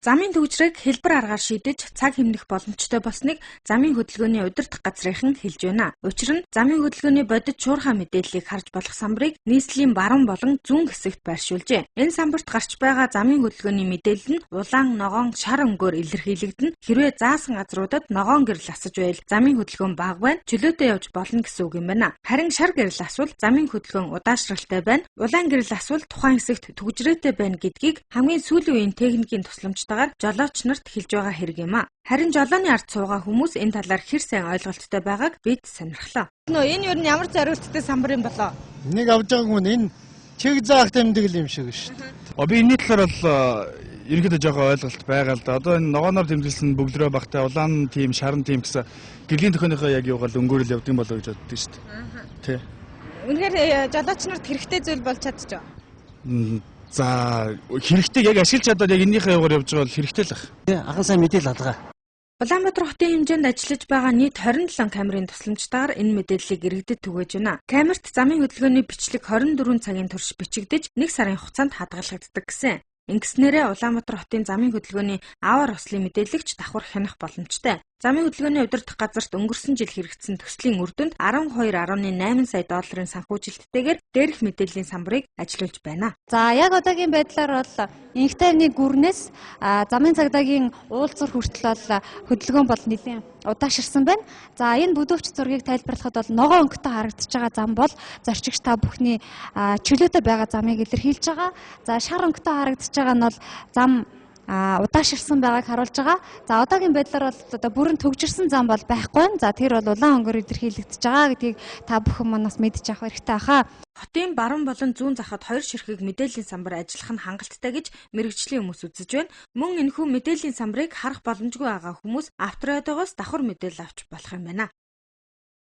Замын түгжрээг хэлбэр аргаар шийдэж цаг хэмнэх боломжтой болсныг замын хөдөлгөөний удирдах газрынхан хэлж байна. Учир нь замын хөдөлгөөний бодит шуурхай мэдээллийг харж болох самбарыг нийслэлийн баруун болон зүүн хэсэгт байршуулжээ. Энэ самбарт гарч байгаа замын хөдөлгөөний мэдээлэл нь улаан, ногоон, шар өнгөөр илэрхийлэгдэнэ. Хэрвээ заасан газруудад ногоон гэрэл асаж байвал замын хөдөлгөөн бага байна, чөлөөтэй явж болно гэсэн үг юм байна. Харин шар гэрэл асвал замын хөдөлгөөн удаашралтай байна. Улаан гэрэл асвал тухайн хэсэгт түгжрээтэй байна гэдгийг хамгийн сүүлийн үеийн техникийн тусламжтайгаар жолооч нарт хэлж байгаа хэрэг юм а. Харин жолооны ард суугаа хүмүүс энэ талаар хэр сайн ойлголттой байгааг бид сонирхлоо. Нөө энэ юу нь ямар зориулттай самбар юм болоо? Нэг авж байгаа хүн энэ чиг заах тэмдэг юм шиг шүү дээ. Би энэний талаар бол ерөнхийдөө жоохон ойлголт байгаа л да. Одоо энэ ногооноор тэмдэглэсэн бөглөрөө багтай улаан тим, шаран тим гэсэн гэрлийн төхөөнийхөө яг юугаар өнгөөр л явдаг болоо гэж боддог шүү дээ. Тэ. Үнэхээр жолооч нарт хэрэгтэй зүйл болж чадчих. За, хэрэгтэй яг ашиглаж чадаад яг энэнийхээ юугаар явж байгаа бол хэрэгтэй л ах. Анхан сайн мэдээлэл алгаа. Улаанбаатар хотын хэмжээнд ажиллаж байгаа нийт 27 камерын тусламжтайгаар энэ мэдээллийг иргэдэд түгээж байна. Камерт замын хөдөлгөөний бичлэг 24 цагийн турш бичигдэж, 1 сарын хугацаанд хадгалагддаг гэсэн. Ингэснээрээ Улаанбаатар хотын замын хөдөлгөөний аваар ослын мэдээлэгч давхар хянах боломжтой. Замын хөдөлгөөний удирдах газарт өнгөрсөн жил хэрэгжсэн төслийн үр дүнд 12.8 сая долларын санхүүжилттэйгээр дээрх мэдээллийн самбарыг ажилуулж байна. За, яг одоогийн байдлаар бол инх тайвны гүрнээс замын цагдаагийн уулзуур хүртэл бол хөдөлгөөн бол нэлийн удааширсан байна. За, энэ бүдүүвч зургийг тайлбарлахад бол ногоон өнгөтэй харагдаж байгаа зам бол зорчигч та бүхний чөлөөтэй байгаа замыг илэрхийлж байгаа. За, шар өнгөтэй харагдаж байгаа нь бол зам удааширсан байгааг харуулж байгаа. За, одоогийн байдлаар бол одоо бүрэн төгжирсэн зам бол байхгүй байна. За, тэр бол улаан өнгөөр илэрхийлэгдэж байгаа гэдгийг та бүхэн манаас мэдж авах хэрэгтэй хаа. Хотын баруун болон зүүн захад хоёр ширхэг мэдээллийн самбар ажиллах нь хангалттай гэж мэргэжлийн хүмүүс үзэж байна. Мөн энэхүү мэдээллийн самбарыг харах боломжгүй байгаа хүмүүс авторадиогоос давхар мэдээлэл авч болох юм байна.